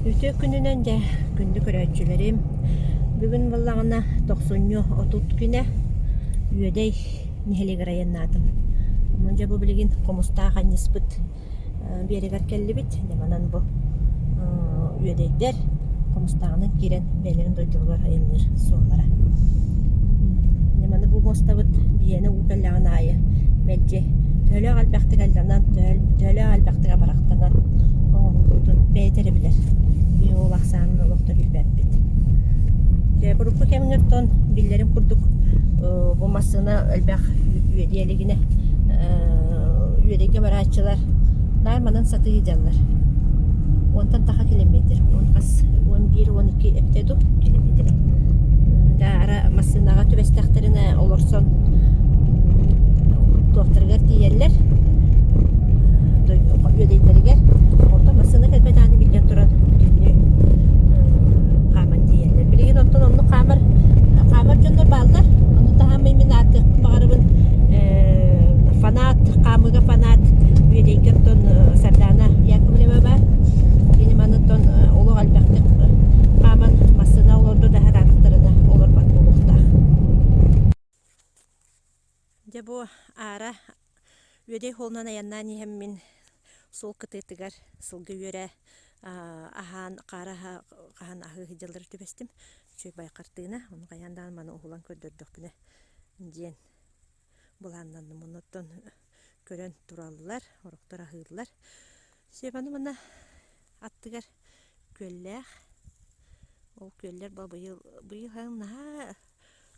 Үтүө күнүнэн дьэ, күндү көрөөччүлэрим! Бүгүн буоллаҕына тохсунньу 30 күнэ Үөдэй нэһилиэгэр айаннаатым. Онон дьэ бу билигин хомустаах анньыспыт биэрэгэр кэллибит. Дьэ манан бу Үөдэйдэр хомустааҕынан киирэн бэйэлэрин дойдуларыгар айанныыр суоллара. Дьэ маны бу муостабыт биһиэнэ уу кэллэҕин аайы мэлдьи төһөлөөх элбэхтик алдьанан, төһөлөөх элбэхтик абырахтанан оҥоһуллубутун бэйэтэ эрэ билэр. Биһиги ол ахсаанын олох да билбэппит. Дьэ, урукку кэмҥэ оттон биллэрин курдук бу массыына элбэх үөдүйэ илигинэ үөдэйгэ барааччылар наар манан сатыы сылдьаллар. Уонтан таха километр, уон хас, 11, 12 эбитэ дуу километр. Даара массыынаҕа түбэстэхтэринэ олорсон туохтарыгар тиийэллэр, үөдэйдэригэр. Онтон массыына кэлбэтэҕинэ биллэн туран бүтүннүү хааман тиийэллэр. Билигин оттон оннук хаамар хаамар дьоннор бааллар. Ону таһааммын мин ааттыахпын баҕарабын фанат, хаамыыга фанат Үөдэйгэ оттон Сардаана Яковлева баар. Кини маны оттон олох элбэхтик хааман массыына олордо да сатаатахтарына олорбот буолуохтаах. Дьэ бу аара Үөдэй холунан айаннаан иһэммин суол кытыытыгар сылгы үөрэ аһаан хаара хаһан аһыы сылдьаллар түбэстим. Үчүгэй бай хартыына, ону хайаан даҕаны маны уһулан көрдөрдөхпүнэ диэн былааннанным. Оннуттан көрөн тураллар, орохтор аһыыллар. Сиэбаны манна аттыгар күөллээх. Ол күөллэр быйыл быйыл наһаа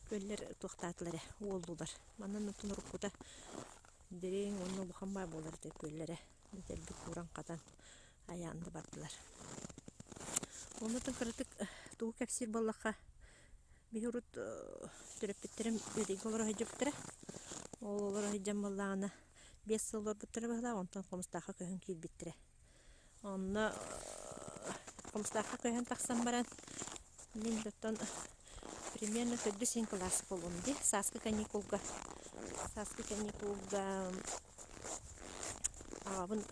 күөллэр туохтаатылар ээ, уоллулар. Манна оттон уруккута дириҥ уонна улахан баа буолар этэ күөллэрэ. Дэлби кууран-хатан айаан да бардылар. Оннуттан кыратык тугу кэпсиир буоллахха, биһи урут төрөппүттэрим Үөдэйгэ олоро сылдьыбыттара. Ол олоро сылдьан буоллаҕына биэс сыл олорбуттара быһыылаах, онтон Хомустаахха көһөн киирбиттэрэ. Онно Хомустаахха көһөн тахсан баран мин оттон примерно төрдүс иһин кылаас буолуом дии сааскы каникулга сааскы каникулга аҕабын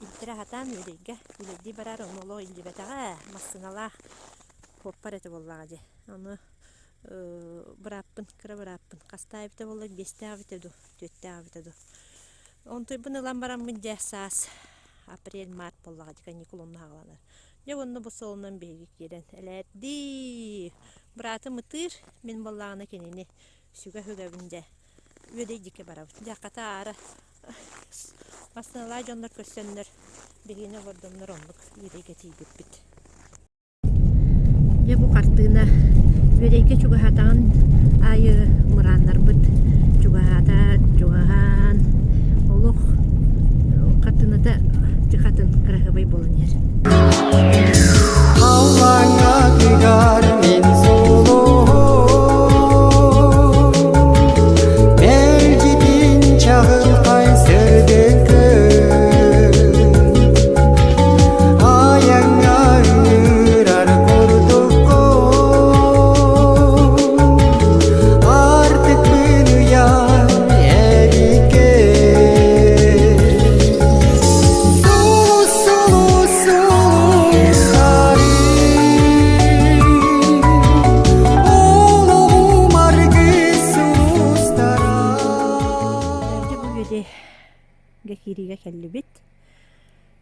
илтэрэ сатаан Үөдэйгэ үлэлии бараары ону олох илдьибэтэҕэ массыыналаах суоппар этэ буоллаҕа дии ону бырааппын кыра бырааппын хастаах эбитэ буолла биэстээх эбитэ дуу түөртээх эбитэ дуу онтуйбун ылан бараммын дьэ саас апрель март буоллаҕа дии каникул онно саҕаланар дьэ уонна бу суолунан биһиги киирэн элээрдии быраатым ытыыр мин буоллаҕына кинини сүгэ сүгэбин дьэ үөдэй диэки барабыт дьэ хата аара массыыналаах дьоннор көрсөннөр биһигини олордоннор оннук үөдэйгэ тиийбиппит Дьэ бу хартыына Үөдэйгэ чугаһаатаҕын аайы мырааннарбыт чугаһаатаат чугаһаан олох хартыыната дьыхатын кыраһыабай буолан иһэр. Халлааҥҥа тыгар мин сулуһум Мэлдьитин чаҕылхай сырдык күн Айаҥҥа ыҥырар курдуккун Артыкпын ыйан эбиккин Сулус, сулус, сулустары Олоҕум аргыс сулустара Дьэ бу үөдэйгэ киириигэ кэллибит.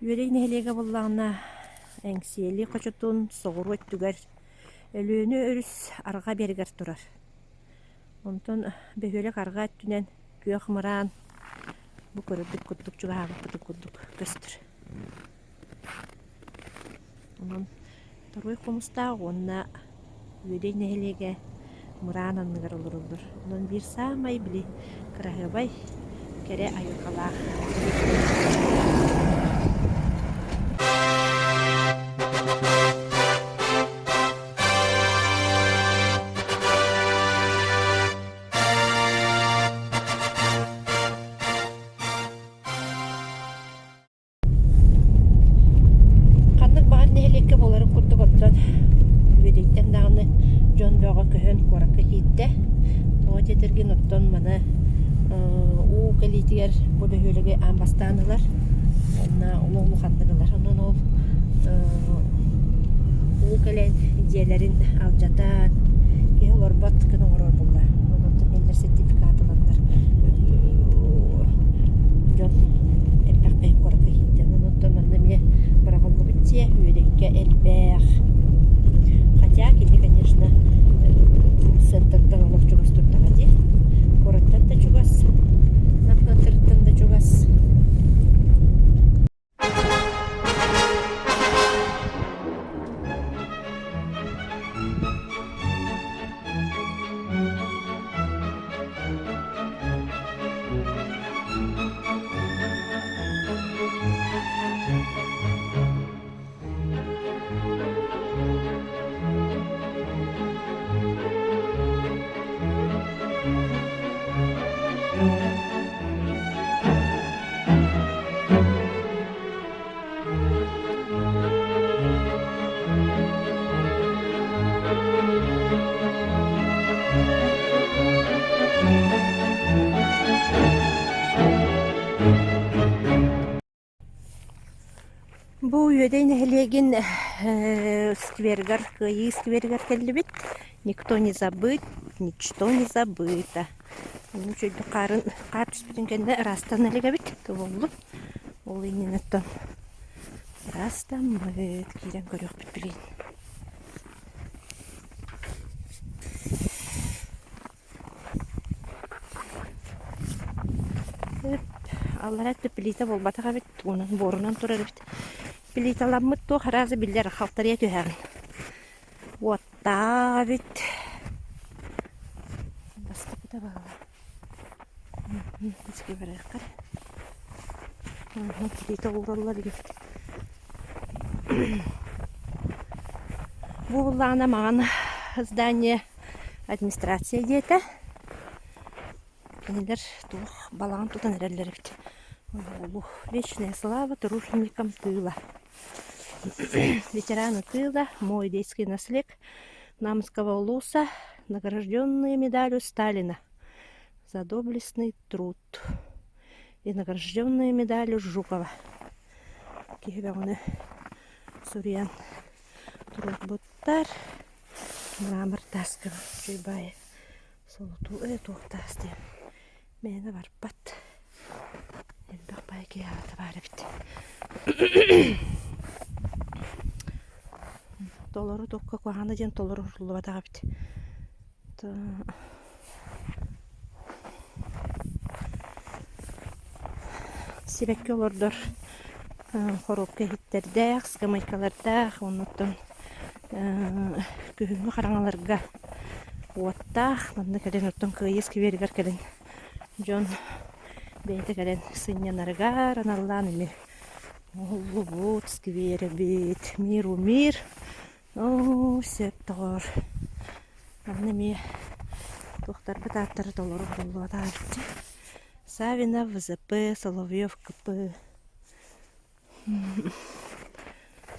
Үөдэй нэһилиэгэ буоллаҕына Эҥсиэли хочотун соҕуруу өттүгэр Өлүөнэ өрүс арҕаа биэригэр турар. Онтон бөһүөлэк арҕаа өттүнэн күөх мыраан бу көрөрбүт курдук чугаһаабыппытын курдук көстөр. Онон Торуой Хомустаах уонна Үөдэй нэһилиэгэ мыраан анныгар олороллор. Онон биир саамай били кыраһыабай, кэрэ айылҕалаах Ханнык баҕар нэһилиэккэ буоларын курдук оттон Үөдэйтэн даҕаны дьон бөҕө көһөн куоракка киирдэ. Тоҕо диэтэргин оттон маны уу кэлиитигэр бу бөһүөлэги аан бастаан ылар уонна олох улаханнык ылар. Онон ол. Дьиэлэрин алдьатан, киһи олорбот гына оҥорор буолла. Онон кинилэр сертификат ыланнар дьон элбэх киһи куоракка киирдэ. Онон манна эмиэ быраҕыллыбыт дьиэ үөдэккэ элбэх. Хотя кини, конечно, центртан олох чугас турдаҕа дии. Куораттан да чугас, Намтыттан да чугас. Бу Үөдэй нэһилиэгин сквергар, Кыайыы сквергар кэллибит. Никто не забыт, ничто не забыто. Үчүгэйдик хаарын хаар түспүтүн кэннэ ыраастан илик эбит, тубуллум. Ол иннинэ оттон ыраастаммыт, киирэн көрүөхпүт билигин. Аллара өттө плита буолбатах эбит, уонан буорунан турар эбит. Плиталаммыт туох араазы биллэр халтарыйа түһэҕин. Уоттаах эбит. Бастакыта баҕала. Искэ барыахха. Плита уураллар эбит. Бу буллаҕына маҥан здание администрация диэтэ. Кинилэр туох балаҕан тутан эрэллэр эбит. Вечная слава труженикам тыла. Ветераны тыла, мой детский наслег Намского улуса, награжденные медалью Сталина за доблестный труд и награжденные медалью Жукова. Киһи бөҕөнү суруйан туруорбуттар. Мрамор тааска үчүгэй солотуу ээ туох таас диэн мээнэ барбат. Элбэх баай киһи аата баар эбит. Толору туохха куһаҕана диэн толору уһуллубатах эбит. Сибэкки олордор хоруопка иһиттэрдээх, скамейкалардаах, оннуттан күһүҥҥү хараҥаларга уоттаах. Манна кэлэн оттон Кыайыы скверигэр кэлэн дьон бэйэтэ кэлэн сынньанарыгар аналлаан эмиэ уһуллубут сквер эбит. Мир у мир. Оо, сөп доҕоор. Манна эмиэ туохтарбыт ааттара толору уһуллубатааччы. Савинов ВЗП, Соловьев КП.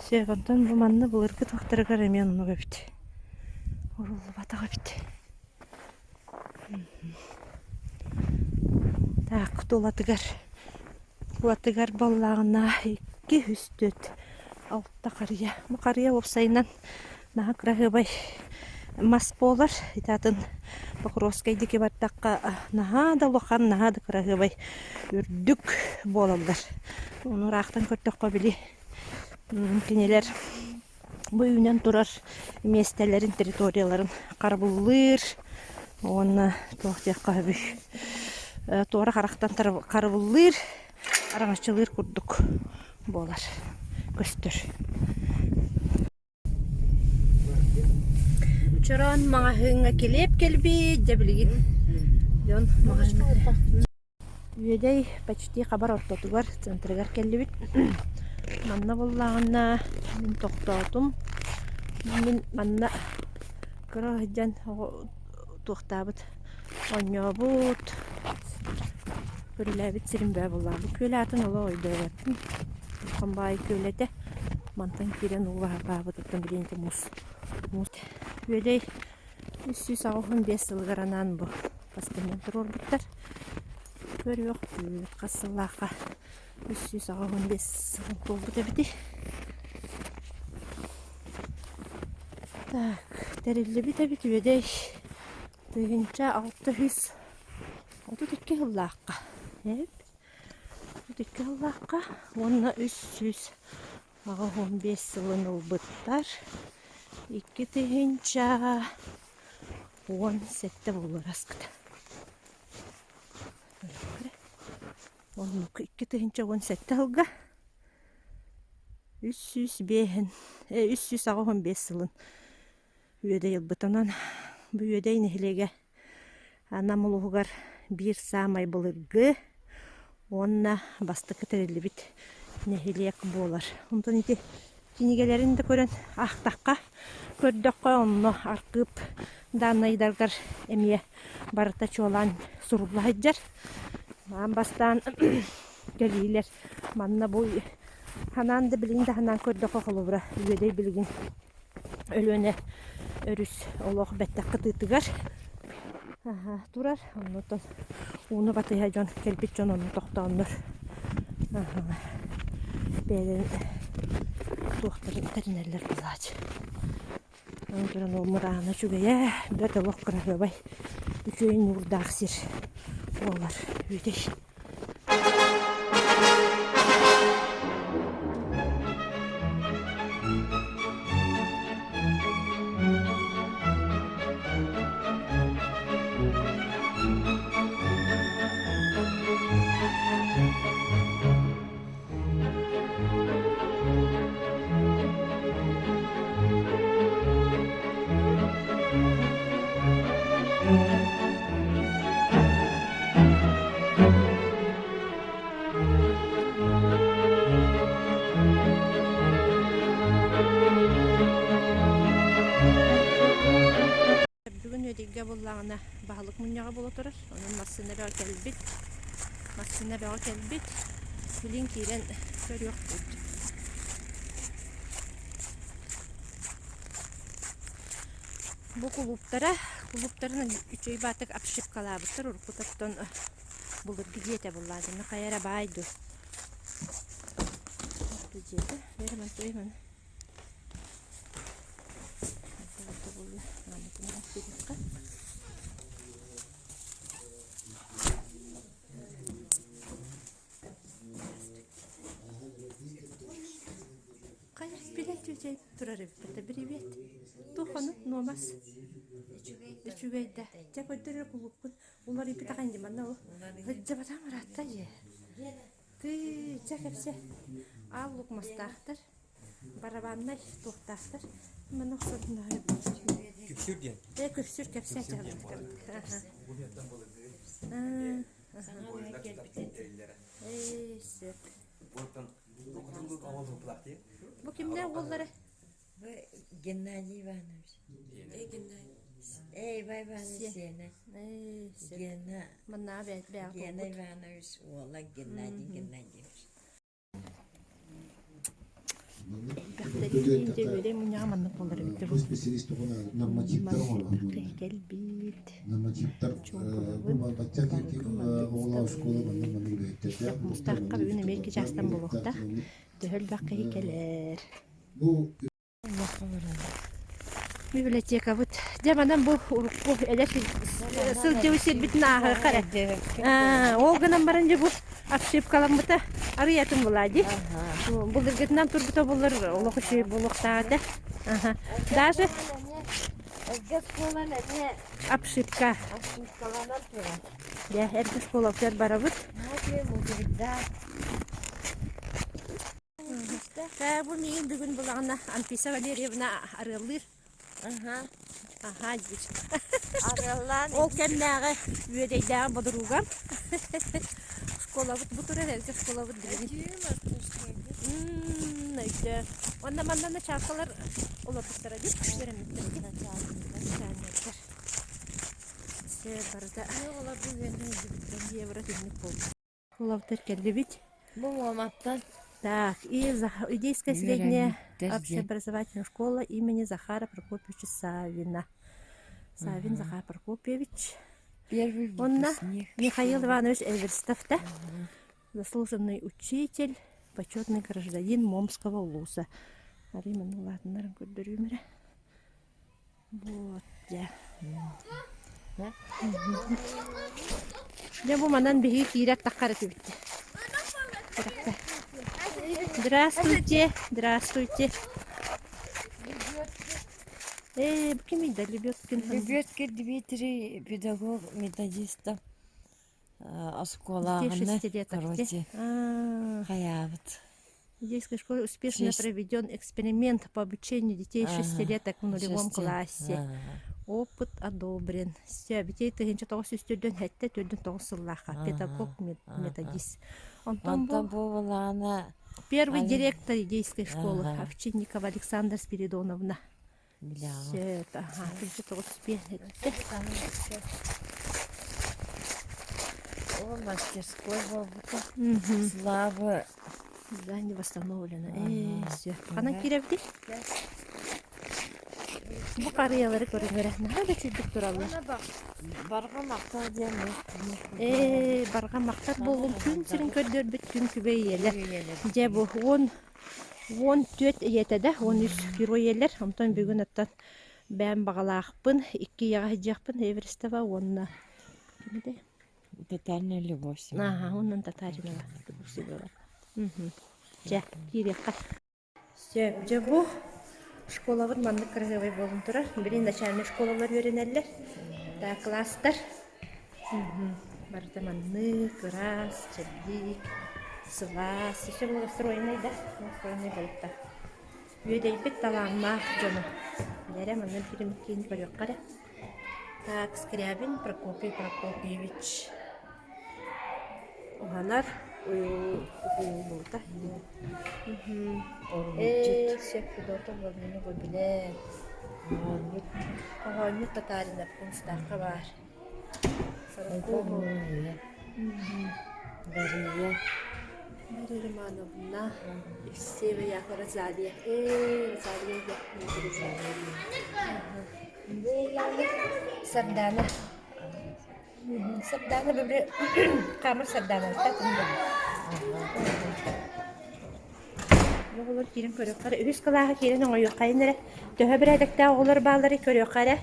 Сөп, онтон бу манна былыргы туохтарыгар эмиэ оннук эбит. Уһуллубатах эбит. Так, тулатыгар тулатыгар буоллаҕына 2 3 6 харыйа. Бу харыйа уопсайынан наһаа кыраһыабай мас буолар. Ити атын Покровскай диэки бардахха наһаа да улахан, наһаа да кыраһыабай үрдүк буолаллар. Ону ыраахтан көрдөххө били кинилэр бу үүнэн турар миэстэлэрин, территорияларын харабыллыыр уонна туох диэххэ сөбүй туора харахтан харабыллыыр, араҥаччылыыр курдук буолар, көстөр. Чороон маҕаһыыҥҥа килиэп кэлбит, дьэ билигин дьон маҕаһыыҥҥа Үөдэй почти хабар ортотугар, центрыгар кэллибит. Манна буоллаҕына мин тохтоотум. Мин манна кыра сылдьан туохтаабыт, оонньообут, көрүлээбит сирим бээ буоллаҕа. Бу күөл аатын олох өйдөөбөппүн. Улахан баайы күөл этэ. Мантан киирэн уу баһарбаабытыттан билигин ити муус муус Үөдэй 385 сылыгар анаан бу бастыҥнан туруорбуттар. Көрүөхпүт хас сыллаахха 385 сылын туолбут эбитий. Так, тэриллибит эбит Үөдэй 1632 сыллаахха. Эп. 32 сыллаахха уонна 385 сылын ылбыттар. 2017 буолуор аскыта. Оннук 2017 сылга 305 385 сылын Үөдэй ылбыт. Онон бу Үөдэй нэһилиэгэ Нам улууһугар биир саамай былыргы уонна бастакы тэриллибит нэһилиэк буолар. Онтон ити кинигэлэрин да көрөн аахтахха, көрдөххө онно архыып дааннайдарыгар эмиэ барыта чуолаан сурулла сылдьар. Аан бастаан кэлиилэр манна бу ханаан да билигин да ханаан көрдөххө холобура Үөдэй билигин Өлүөнэ өрүс олох бэттэх кытыытыгар турар. Оннуттан ууну батыһа дьон кэлбит дьон онно тохтооннор бэйэлэрин туохтарын тэринэллэр буолааччы. Аны туран ол мыраана үчүгэйэ, бэрт олох кыраһыабай үчүгэй ньуурдаах сир буолар үөдэй. Бүгүн Үөдүйгэ буоллаҕына баһылык мунньаҕа буола турар. Онон массыына бөҕө кэлбит. Массыына бөҕө кэлбит. Билин киирэн көрүөхпүт. Бу кулууптара, кулууптарын үчүгэй баатык обшивкалаабыттар. Уруккутуттан былыргы дьиэтэ буоллаҕына хайа эрэ баай дуу. Дьиэтэ. Бери Хайа, билэ чүчэй турар эбиппит привет. Туох ону нуомас? Үчүгэй да. Дьэ көрдөрөр кулуппут уларыйбыт ахан дии манна ол. Сылдьыбатам ыраатта дьэ. Тыы, чэ кэпсэ. Аал лук мастаахтар. Барабаннай туохтаахтар. Манна охсордун Күпсүр диэн. Э, күпсүр кэпсэ Ээ, сөп. Бу кимнээх уоллара? Бу Геннадий Иванович. Эй, Иван Иванович сиэнэ. Ээ, сөп. Гена, Маннаа бэйэҕэ Гена буолбут. Иванович уола Геннадий Геннадьевич. Элбэхтэрин дьэ үөрэ мунньаҕа маннык буолар эбит Бу специалист тугуна нормативтар оҥорор кэлбит Нормативтар бу бачча оҕолоох оскуола маннык маннык үлэһиттэрдээх Мустаахха бүгүн эмиэ икки чаастан буолуохтаах. Төһө элбэх киһи кэлэр. Бу Библиотекабыт. Дьэ манан бу урукку эдэр сылдьыбыт сирбитин ааһыахха эрэ. Ол гынан баран дьэ бу обшивкаламмыта арыйатын булаа дии. Былыргытынан турбута буллар олох үчүгэй буолуохтаах этэ. Даже Эргэ оскуолан эмиэ обшивка. обшивкаланан турар. Дьэ, эргэ оскуолабытыгар барабыт. Наһаа мудруйдаах. Ээ, бу миигин бүгүн булаҕына Анфиса Валерьевна арыаллыыр. Аха. Аха диир. Арыаллаан Ол кэмнээҕи Үөдэйдээҕи бодоругам. Школабыт бу турар эргэ школабыт билигин. Мм, өйдөө. Онно манна началкалар олорбуттара дии, үөрэммиттэрэ дии. Начальниктар. Все барыта евро түннүк буолбут. Улавтар кэллибит. Бу Муоматтан Так, и Идейская средняя Үөрэммиттэр диэн. общеобразовательная школа имени Захара Прокопьевича Савина. Савин Захар Прокопьевич. Первый Онна выпускник. Михаил Иванович Эверстов, да? Заслуженный учитель, почетный гражданин Момского улуса. Арыйман улаатыннарын көрдөрүүм эрэ. Вот, дьэ. Дьэ бу манан биһиги киирэр таххар этибит. Здравствуйте, здравствуйте. Э, бу кимий да Лебедкин? Лебедкин Дмитрий, педагог, методиста оскуолаҕына, шестилеток. короче, хайаабыт. В детской школе успешно проведен эксперимент по обучению детей шестилеток в нулевом классе. Опыт одобрен. Все, детей 1947 төрдүн тоҕус сыллаахха педагог методист. Онтон Онтон бу булаана первый директор идейской школы Овчинникова Александра Спиридоновна. Все, ага, 1905 О, мастерской буолбута. Слава. Здание восстановлено. Э, все. Ханан кирэбитий? Бу харыйалары көрүҥэрэ наһаа да үчүгдүк тураллар. Барҕа махтал диэн Ээ, барҕа махтал буоллун күн сирин көрдөрбүт күн күбэй ийэлэр. Дьэ бу 14 ийэтэ да, 13 герой ийэлэр. Онтон бүгүн оттон бэйэм баҕалаахпын, икки ийэҕэ сылдьыахпын Эверстова уонна кимитэй? Татарина Любовь Ааха, уонна Татаринова Любовь Семенова. Дьэ, киириэххэ. Сөп, дьэ бу школабыт маннык кыраһыабай буолан турар. Билигин начальнай школалар үөрэнэллэр. Да, класстар. Барыта маннык, ыраас, чэбдик, сылаас. Еще благоустроенный да, благоустроенный болуктар. Үөдэйбит талааннаах дьону. Дэрэ манна биир киин көрүөххэ эрэ. Так, Скрябин Прокопий Прокопьевич уһанар уйуллубута. Ээ, сөп Федотов Владимир билэр. Хоһоонньут Татаринов Кунстаахха баар. Дария. Мария Романовна, Евсеева Якова Розалия. Ээ, Розалия Сардаана. Сардаана били хаамар Сардаанабыта Оҕолор киирэн көрүөххэ эрэ. Үһүс кылааһа киирэн оҥойуоххайын эрэ. Төһө бэрээдэктээх оҕолор баалларый көрүөххэ эрэ.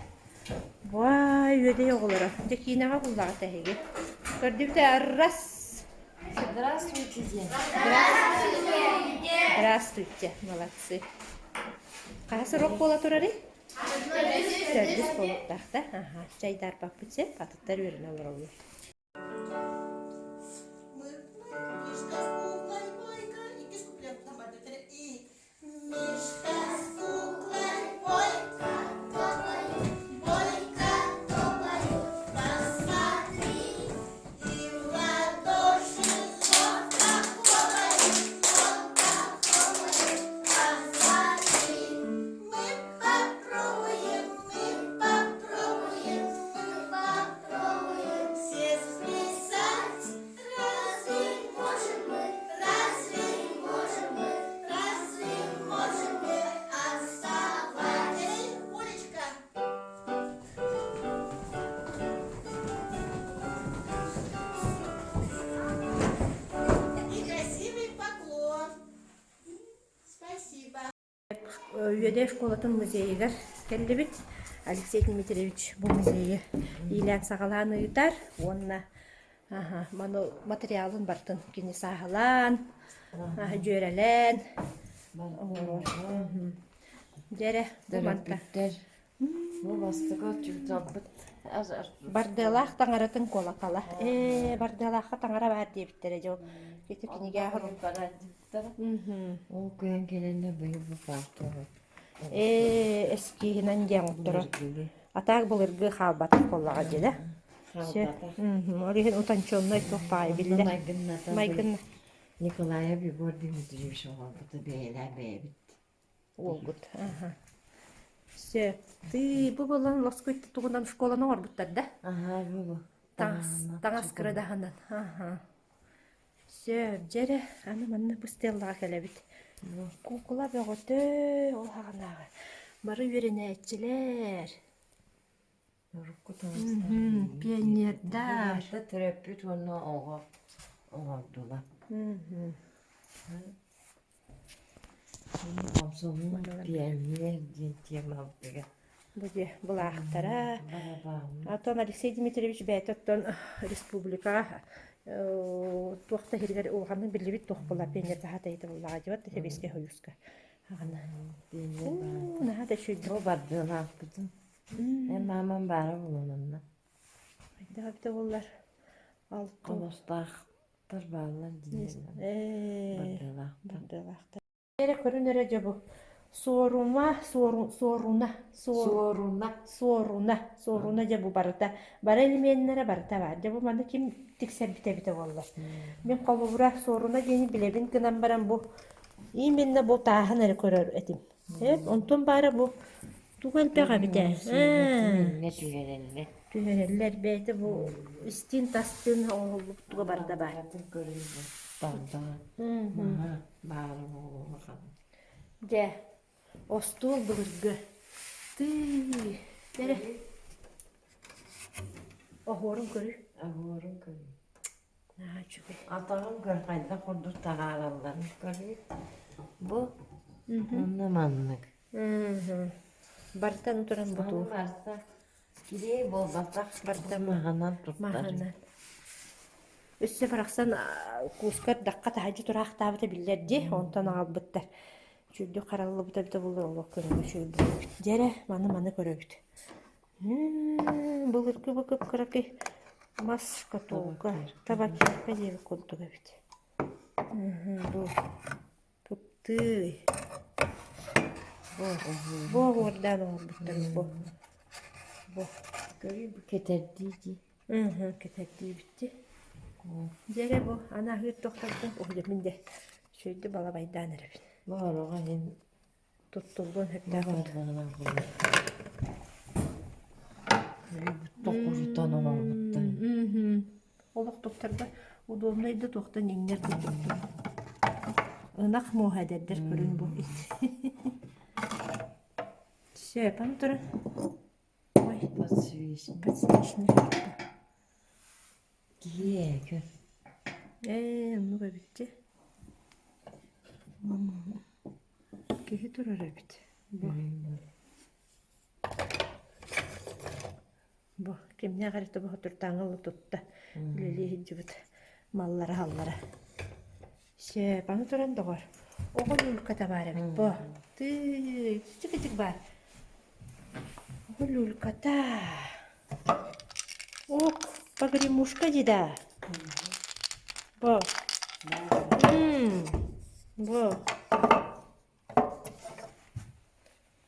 Вай, үөдэй оҕолоро. Дьэ киинэҕэ буллаҕыт эһиги. Көрдүбүт раз. Здравствуйте, день. Здравствуйте, молодцы. Хаһыс уруок буола турарый? Төрдүс буолуохтаах да? Аха, чайдаарбаппыт сеп, атыттар үөрэнэ олороллор. Мишка с куклой Бойка, иккис куплеттан барбыттара и Мишка с куклой Бойка топают, Бойка топают, посмотри, и в ладоши звонко хлопают, звонко хлопают, посмотри. Мы попробуем, мы попробуем, мы попробуем все сплясать. Разве можем мы, разве можем мы, разве можем мы отставать? Эй, Олечка! И красивый поклон. Спасибо. Үөдэй школатын музейыгар кэллибит. Алексей Дмитриевич бу музейы иилээн-саҕалаан ыытар уонна маны материалын барытын кини сааһылаан, дьүөрэлээн оҥорор. Дьэ эрэ, бу манта. Бу бастакы отчуттарбыт Бардыалаах таҥаратын куолакала. Ээ, Бардыалаахха таҥара баар диэбиттэрэ дьол. Ити кинигэ Ол күһүн кэлэннэ быйыл бу паартаҕа Ээ, эскиһинэн диэн оҥотторо. Атаак былыргы хаалбатах буоллаҕа дии да. хаалбатах. Ол иһин утонченнай туох баҕайы биллэ. Майгынната Майгынна. Николаев Егор Дмитриевич оҥорбута бэйэлээн бэйэбит. Уолгут. Аха. Сөп. Ты бу буолан лоскуй тугунан школаны оҥорбуттар да? Аха, бу Таҥас, таҥас кырадаһынан. Аха. Сөп, дьэ эрэ, аны манна бу стеллаҕа кэлэбит. Куукула бөҕөтө, ол хаҕанааҕы. Бары үөрэнээччилэр. Урукку таҥастар. Пионердар. Төрөппүт уонна оҕо оҥордулар. Комсомол пионер диэн темабытыгар. Бу дьэ былаахтара. Оттон Алексей Дмитриевич бэйэтэ оттон республикаҕа туох да иһигэр улаханнык биллибит туох буолла пионер баһаатайыта буоллаҕа дьыбат Сэбиэскэй Союзка аҕана. Наһаа да үчүгэй. Бу бардыалаахпытын. Эн маамам баара буолуон онно. Хайдах эбитэ буоллар алты Хомустаахтар бааллар дииллэр. Ээ Бардыалаахтар. бардыалаахтар. Эрэ көрүн эрэ дьэ бу суорума суору суоруна суор Суоруна. суоруна суоруна дьэ бу барыта бары элеменнэрэ барыта баар дьэ бу маны ким тиксэрбитэ эбитэ буолла мин холобура суоруна диэни билэбин гынан баран бу именно бу тааһын эрэ көрөр этим эп онтон баара бу тугу элбэх эбитэ Иннэ түһэрэллэр. түһэрэллэр бэйэтэ бу истиин тастыын оҥоһуллубут туга барыта баар Барытын көрүү бу тардаҕа маһа баара буолуо Дьэ, остуол былыргы. Тыый, эрэ. Оһуорун көрүй. Оһуорун көрүй. Наһаа үчүгэй. Атаҕын көр хайдах курдук таһааралларын көрүй. Бу онно маннык. Бартан туран бутуу. Барта килиэй буолбатах Барта маһынан туттар. Маһынан. Өссө барахсан куускар дахха таһырдьа тураахтаабыта биллэр дии, онтон аҕалбыттар. Үчүгэйдик хараллыбыта эбитэ буоллар олох көрөҥҥө үчүгэй буолуо эбит. Дьэ эрэ, маны-маны көрөбүт. Былыргы бу кып-кыракый мас шкатулка, табакерка диэбит курдук эбит. Бу кыптыый. Бу, бу оһуордаан оҥорбуттар бу. Бу. Көрүй бу кэтэрдии дии. Кэтэрдиибит дии. Дьэ эрэ бу аны аһыыр тохтордун уһуйабын дэ. Үчүгэйдик балабайдаан эрэбин. Бу ороҕо иһин Туттуллуон бу сөптөөх курдук. бардыгынан булар. Көрүй бу токурутан оҥорбуттар. Олох туттарга удобнай да туохтан иҥнэр курдуктар. Ынах муоһа эдэрдэр көрүн бу. Сөп, аны туран. Ой, Подсвечник. подсвечник. Киһи көр. Ээ, оннук эбит дии. Киһи турар эбит. Бу. Бу кимнээх эрэ тобоһо туртааҥы тутта үлэлии сылдьыбыт маллара-халлара. Сөп, аны туран доҕор, оҕо люльката баар эбит бу. Тыый, чик-чик баар. Оҕо люльката. Ок, погремушка дии да. Бу. Бу.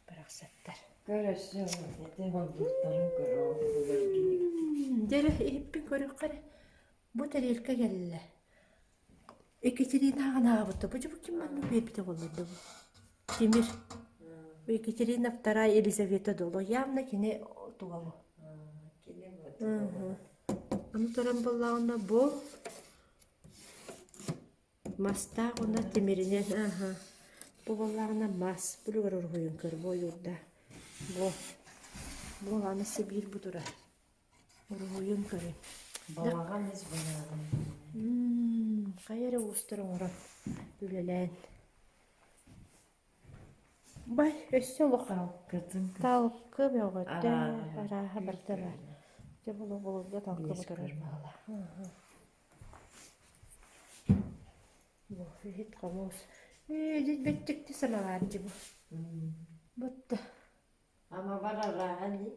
Барахсаттар. Көр өссө ити оҥорбуттарын көрө Дьэ эрэ иһиппин көрүөххэ эрэ. Бу тэриэлкэ кэллэ. Екатерина аҕынаабыта. Бу дьэ бу ким маннык биэрбитэ буолла бу? Тимир. Екатерина вторая Елизавета Доло. Явно кини туга бу. Ону туран буоллаҕына бу Мастаах уонна тимиринэн ааһа. Бу буоллаҕына мас, бүлүгэр уруһуйун көр, бу ойуурда. Бу, бу аны Сибиир бу турар. Уруһуйун көрүн. Балаҕан ис балаҕан. Хайа эрэ уустар оҥорон үлэлээн. Бай, өссө олох Талкытын талкы бөҕөтө, Арааһа. арааһа барыта баар. Дьэ булу-булурга талкы бу турар баҕалаах. Иһит хомуос. Ээ, бэттикти самовар дии бу. Бутта. Ама барарааһа ини.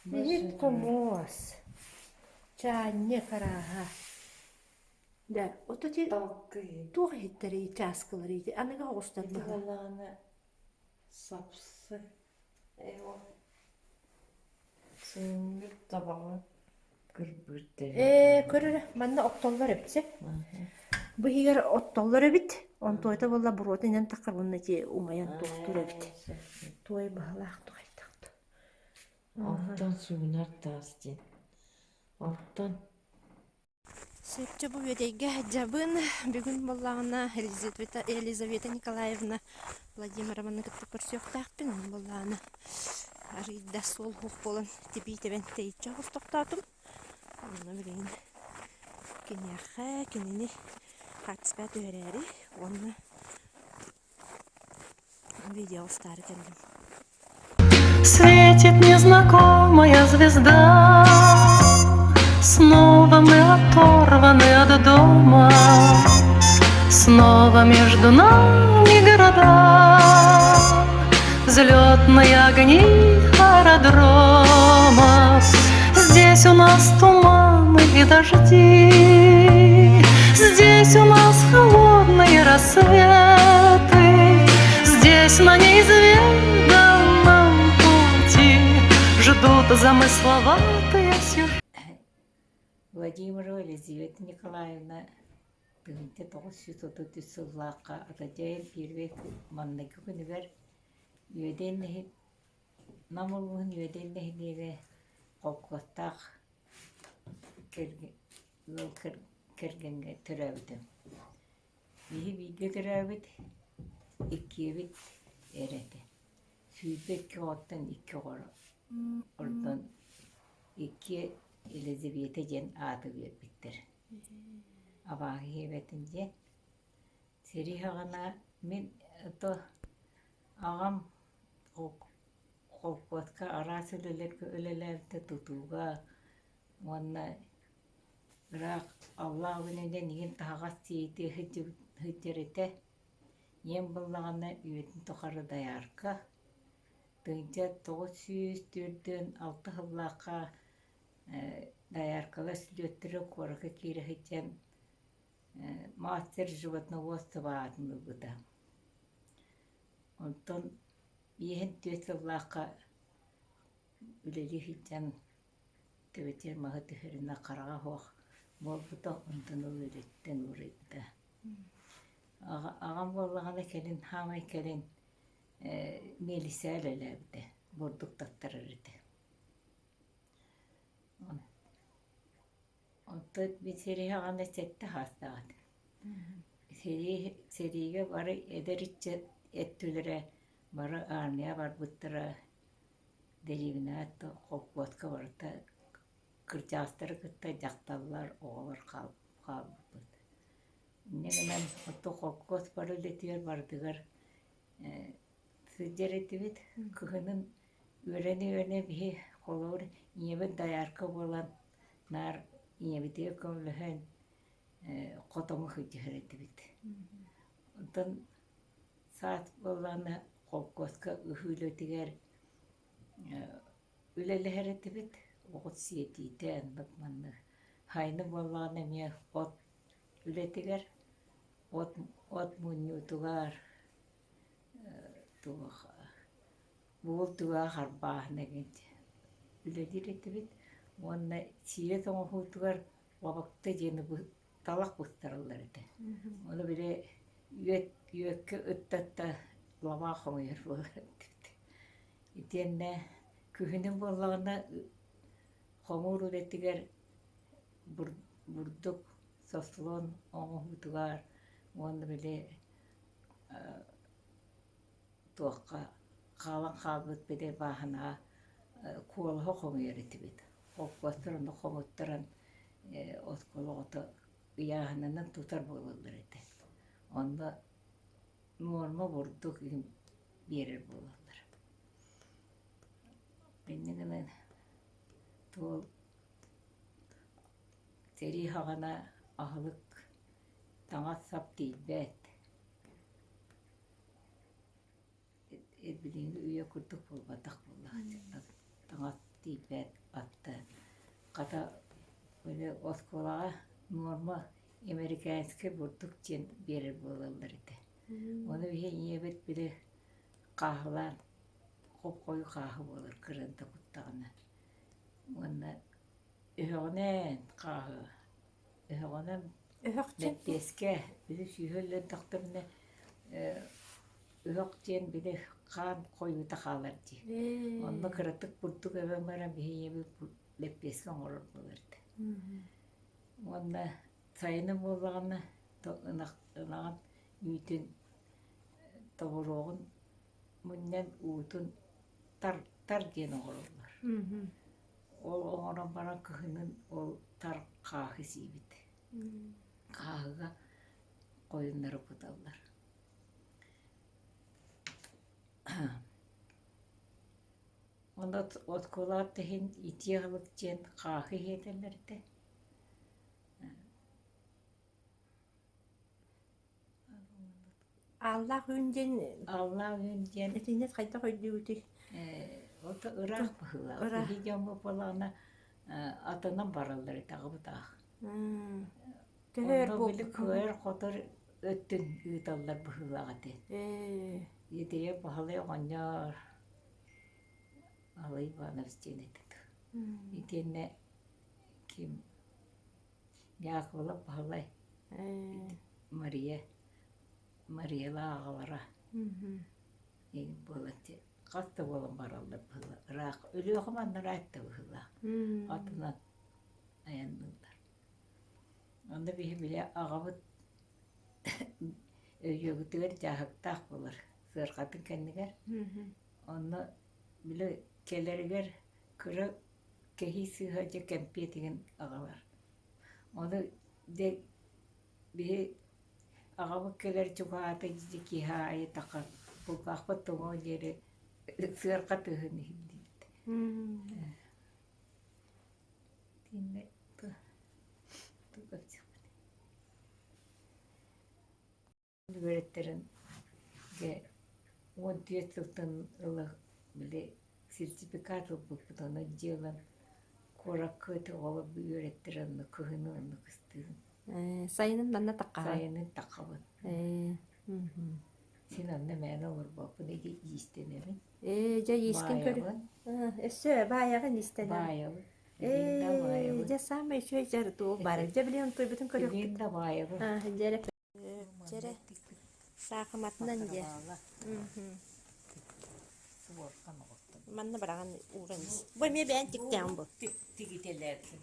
Иһит хомуос. Чаанньык арааһа. Да, ото ти Талкы. туох иһиттэрий, чааскыларый ити аныгы оҕустар Ити быһа. буоллаҕына сапсы. Эо. Сыҥмыт табаҕы Ээ, көр эрэ, манна оттоллор эбит сэ. Бу иһигэр оттоллор эбит. Онтуойта буолла буруота инэн таххар уонна ити умайан туохтуур эбит. Туой баһылаах туһайтахт. Оттон суунар таас диэн. Оттон Сөпчө бу үөдэйгэ дьабын бүгүн буоллаҕына Елизавета, Елизавета Николаевна Владимированы кытта көрсүөхтээхпин. Онон буоллаҕына арыйда суол суох буолан тибии тэбэн тэйиччи оҕус тохтоотум. Онно билигин киниэхэ кинини хаартыскаҕа түһэрээри уонна Видео устаары кэллим. Светит незнакомая звезда, Снова мы оторваны от дома, Снова между нами города, Взлетные огни аэродромов. Здесь у нас туманы и дожди, Здесь у нас холодные рассветы, Здесь на неизведанном пути Ждут замысловатые сюжеты. Владимирова Елизавета Николаевна 1933 сыллаахха Атадьайын первый маҥнайгы күнүгэр Үөдэн Нам улууһун Үөдэн нэһилиэгэ холкуостаах ыал кэргэҥҥэ төрөөбүтүм. Биһи бииргэ төрөөбүт иккиэбит эр этэ. 22 оҕоттон икки оҕо ордон икки Елизавета диэн ааты биэрбиттэр. Абааһы иһэбэтин диэн. Сэрии саҕана мин то аҕам холкуоска араас үлэлэргэ үлэлээбитэ тутууга уонна ыраах аллаах күнүнэн иһин таһаҕас тиэйтиэ сылдьар этэ. Ийэм буоллаҕына үйэтин тухары доярка. 1946 сыллаахха дояркалар сүлүөттэрэ куоракка киирэ сылдьан мастер животноводства аатын ылбыта. Онтон 54 сыллаахха үлэлии сылдьан төбөтүгэр маһы түһэринэ хараҕа суох буолбута, онтон ыла үлэттэн уурайбыта. Аҕам буоллаҕына кэлин саамай кэлин миэлиссэ үлэлээбитэ, бурдук таттарар этэ. Онтон мин сэрии саҕана сэттэ саастаах этим. Сэрии сэриигэ бары эдэр ыччат өттүлэрэ бары армия барбыттара, дэриэбинэҕэ холкуоска барыта кырдьаҕастары кытта дьахталлар, оҕолор хаалбыппыт. Инньэ гынан оттон холкуос бары үлэтигэр барытыгар сылдьар этибит. Кыһынын үөрэнэ-үөрэнэ биһи холобур ийэбит доярка буолан наар ийэбитигэр көмөлөһөн хотоҥҥо сылдьыһар этибит. Онтон саас буоллаҕына холкуоска ыһыы үлэтигэр үлэлэһэр этибит. Оҕус сиэтиитэ оннук маннык. Сайыны буоллаҕына эмиэ от үлэтигэр, от от мунньуутугар туох бугул түгэҕэ харбааһына диэн үлэлиир этибит уонна сиэт оҥоһуутугар лабыкта диэни талах быстараллар этэ. Ону били үөт үөккэ ыттатта лабаа хомуйар буолар этибит. Итиэннэ күһүнүн буоллаҕына хомуур үлэтигэр бурдук сослон оҥоһуутугар уонна били туохха хаалан хаалбыт били бааһынаҕа куолаһы хомуйар этибит. Холкуостар ону хомуттаран оскуола оҕото ыйааһынынан тутар буолаллар этэ. Онно нуорма бурдук биэрэр буолаллар. Инньэ гынан туол сэрии саҕана аһылык таҥас-сап тиийбэт Билиҥҥи үйэ курдук буолбатах буоллаҕа таҥас тиийбэт батта хата били оскуолаҕа нуорма эмэрикээнскэй бурдук диэн биэрэр буолаллар этэ. Ону биһи ийэбит били хааһылаан хоп-хойуу хааһы буолар кырыанта куттаҕына уонна өһөҕүнэн хааһы өһөҕүнэн Өһөх диэн лэппиэскэ били сүүһэ өллөрдөхтөрүнэ өһөх диэн били хаан хойуута хаалар дии. Онно кыратык бурдук эбэн баран биһи ийэбит лэппиэскэ оҥорор буолар этэ. Уонна сайыны буоллаҕына ынах ынаҕын үүтүн тобуруоҕун мунньан уутун тар тар диэн оҥороллор. Ол оҥорон баран кыһынын ол тар хааһы сиибит. Хааһыга хойуннары куталлар. Онно оскуолаҕа иһин итии аһылык диэн хааһы иһиэтэллэр этэ. Ааллаах үүн диэн Ааллаах үүн диэн итиннэ хайдах өйдүүгүтүй? Ото ыраах быһыылаах. Ыраах. Биһи дьоммут буоллаҕына атынан бараллар этэ аҕабыт аах. Төһө өр Онно били буолбут? кыайар-хотор өттүн ыыталлар быһыылаах этэ. Итийэ Баһылай оҕонньор Алый Иванович диэн этэ. Итиэннэ ким Дьаакыбылап Баһылай Мария Мариялаах аҕалара буолан хас да буолан бараллар быһыылаах ыраах Өлүөхүмэ анараа өттө быһыылаах атынан айанныыллар. Онно биһи били аҕабыт өйүөбүтүгэр дьааһыктаах буолар сыарҕатын кэннигэр. Онно били кэлэригэр кыра кэһии сыыһа дьэ кэмпиэт игин аҕалар. Ону дьэ биһи аҕабыт кэлэр чугаһаата дьэ киэһэ аайы таха кулгаахпыт тоҥуо диэри сыарҕа тыаһын иһиллиибит. Итиннэ Үөрэттэрин дьэ 14 сылтан ыла били сертификат ылбыппыт, ону дьиэ ылан куоракка ити оҕолор үөрэттэр онно кыһыны онно кыстыыбын. Сайынын манна таххаҕын? Сайынын таххабын. Син онно мээнэ олорбоппун, ити иистэнэбин. Ээ, дьэ иискин көр. Баайабын. Өссө баайаҕын иистэнэҕин. Баайабын. Билигин да Ээ, баайабын. дьэ саамай үчүгэй дьарык туох баар. Дьэ билигин тойбутун көрүөхпүт. Билигин да баайабын. Дьэ эрэ Дьэрэ, саахыматынан диэ. Манна бараҕан ууран ис. Бу эмиэ бэйэн тиктэҕин бу. Тигитэлээппин.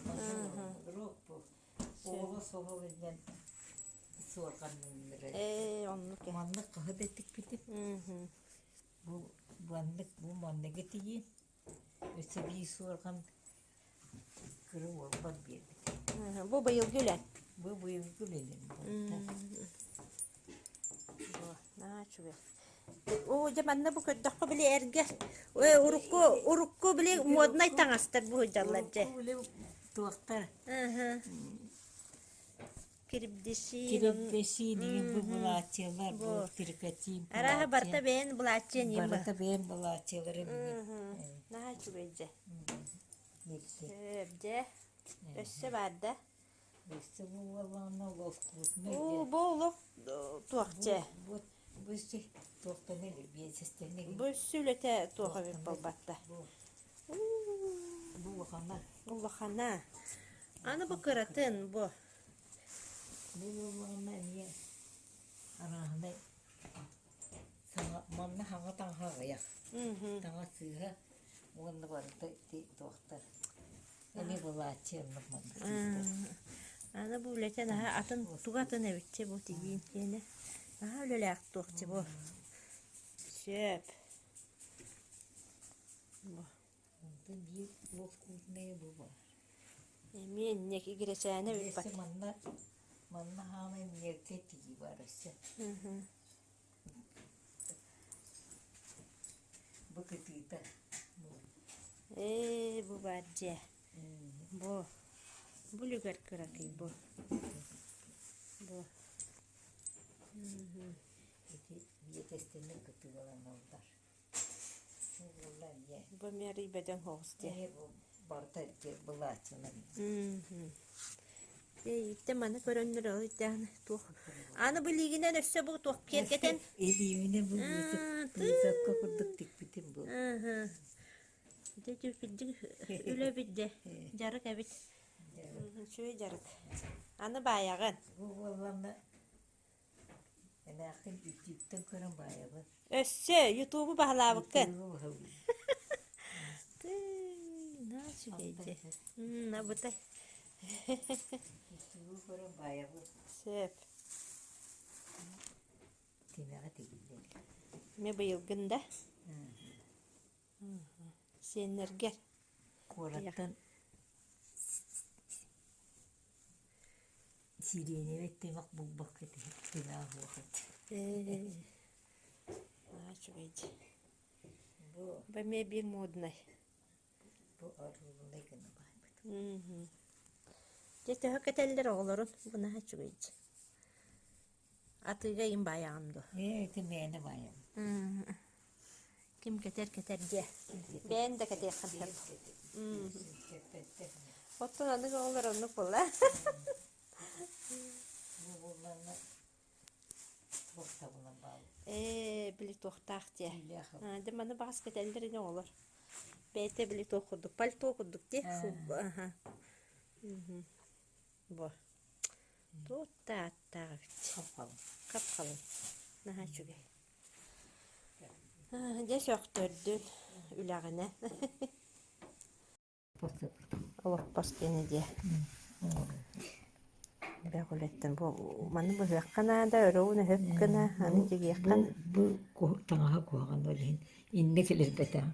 Рук бу. Оҕо соһол иннэн суорҕанныннара. Ээ, оннук э. Маннык хаһы да тикпитим. Бу маннык бу манныгы тигиин. Өссө биир суорҕан кыра уолбар биэрбит. Бу быйылгы үлэ. Бу быйылгы үлэлэрим Бу наһаа үчүгэй. Оо, дьэ манна бу көрдөххө били эргэ урукку урукку били моднай таҥастар бу сылдьаллар дьэ. Урукку били туохтар Кирбдесин. Кирбдесин игин бу былааччыялар бу трикотин Арааһа барыта бэйэн былааччыйан иин Барыта бэйэн былааччыялары бүгүн. Наһаа үчүгэй дьэ. Сөп дьэ. Өссө баар да? Өссө бу буоллаҕына лоскутный Оо, бу олох туох дьэ. Бу бу туохтан биэсэстэнэ Бу өссө үлэтэ туох эбит буолбатта. Бу улахана. Улахана. Аны бу кыратын бу. Бу буоллаҕына эмиэ арааһынай саҥа манна хаҥа таҥаһа аҕыйах. Таҥас сыыһа уонна барыта ити туохтар эмиэ былааччы оннук маннык сыыстар. Аны бу үлэтэ наһаа атын туга атын эбитчэ бу тигиин киэнэ. Наһаа үлэлээх туохча бу. Сөп. Бу. Онтон биир лоскутная бу баар. Эмиэ инник игирэчээнэ Өссө бүппэт. манна манна хаамай миэркэ тигии баар өссө. Бу кытыыта. Ээ, бу баар дьэ. Бу. Бу үлүгэр кыракый бу. Бу. Ити биэтэстэнэ кытыыланаллар. Бу эмиэ арый бөдөҥ соҕус дии. Эмиэ бу барыта былааччынан. Ииттэ маны көрөннөр ол иттэҕинэ туох аны билигинэн өссө бу туох киэргэтэн Илиибинэ бу быысапка курдук тикпитим бу. Дьэ кирдик үлэ эбит дьэ дьарык эбит. Үчүгэй дьарык. Аны баайаҕын. Бу буоллаҕына Эмээххин ютубтан көрөн баайабын. Өссө ютубу баһылаабыккын. Ютубу баһылыыбын. Тыы, үчүгэй дьэ. Абытай. Ютубу көрөн баайабын. Сөп. Тимэҕэ тигиллэр. Эмиэ быйылгын да? Сиэннэргэр. Куораттан Сириэнэбэй тимэх булбакка тимэҕэ суох этэ. Ээ, үчүгэй дии. Бу эмиэ биир моднай. Бу оруобунай гына баайбыт. Дьэ төһө кэтэллэр оҕолорун бу наһаа үчүгэй дии. Атыыга им баайаҕын дуо? Ээ, ити мээнэ баайабын. Ким кэтэр кэтэр диэ. Бэйэн да кэтиэххин сөп. Оттон аныгы оҕолор оннук буолла. Бу буоллаҕына туох табылан баал. Ээ, били туохтаах диэ. Дьэ маны баҕас кэтэллэр ини оҕолор. Бэйэтэ били туох курдук, пальто курдук дии. Аха. Бу. Туох да ааттаах эбит. Хап-халыҥ. Хап-халыҥ. Наһаа үчүгэй. Дьэ сөхтөрдүн үлэҕинэ. Олоппос диэни диэ. Элбэх үлэттэн бу маны быһыахха наада, өрөҕүн өһөп гына, аны тигиэххэ Бу таҥаһа куһаҕан ол иһин иннэ кэлэрбэтэх.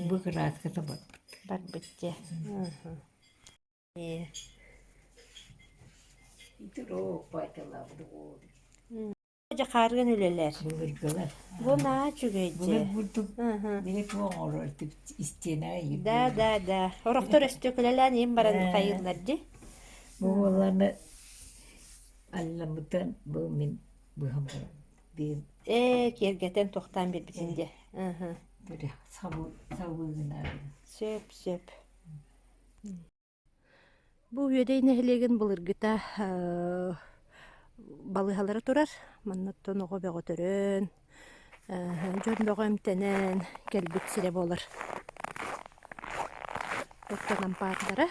Бу кырааската барбыт. Барбыт дьэ. Ити рооппайталаабыт Дьэ хаарыан үлэлэр. Былыргылар. Бу наһаа үчүгэй дьэ. Былыр бурдук били туох оҥорор истиэнэҕэ иһир. Да, да, да. Орохтор өстүөкүлэлээн иһин баран хайыыллар дии. Бу буоллаҕына алламмытан бу мин быһам баран биир Ээ, киэргэтэн туохтаан биэрбитин дьэ. сабыы гынаары. Сөп, сөп. Бу Үөдэй нэһилиэгин былыргыта балыыһалара турар. Маннаттан оҕо бөҕө төрөөн, дьон бөҕө эмтэнэн кэлбит сирэ буолар. Оттон ампаардара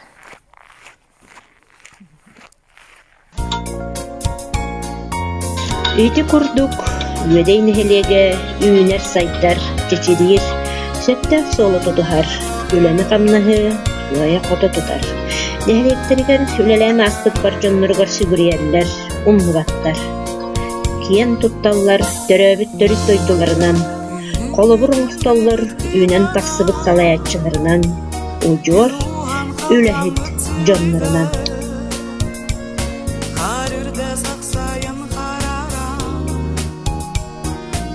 Ити курдук, Үөдэй нэһилиэгэ үүнэр-сайдар, чэчириир, сөптөөх суолу тутуһар, үлэни-хамнаһы кыайа-хото тутар. Нэһилиэктэригэр үлэлээн ааспыт бар дьонноругар сүгүрүйэллэр, умнубаттар. Киэн тутталлар төрөөбүт төрүт дойдуларынан, холобур оҥостоллор үүнэн тахсыбыт салайааччыларынан, удьуор үлэһит дьоннорунан. Хаар үрдэ сахсайан хараран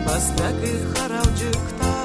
Бастакы харалдьыктара.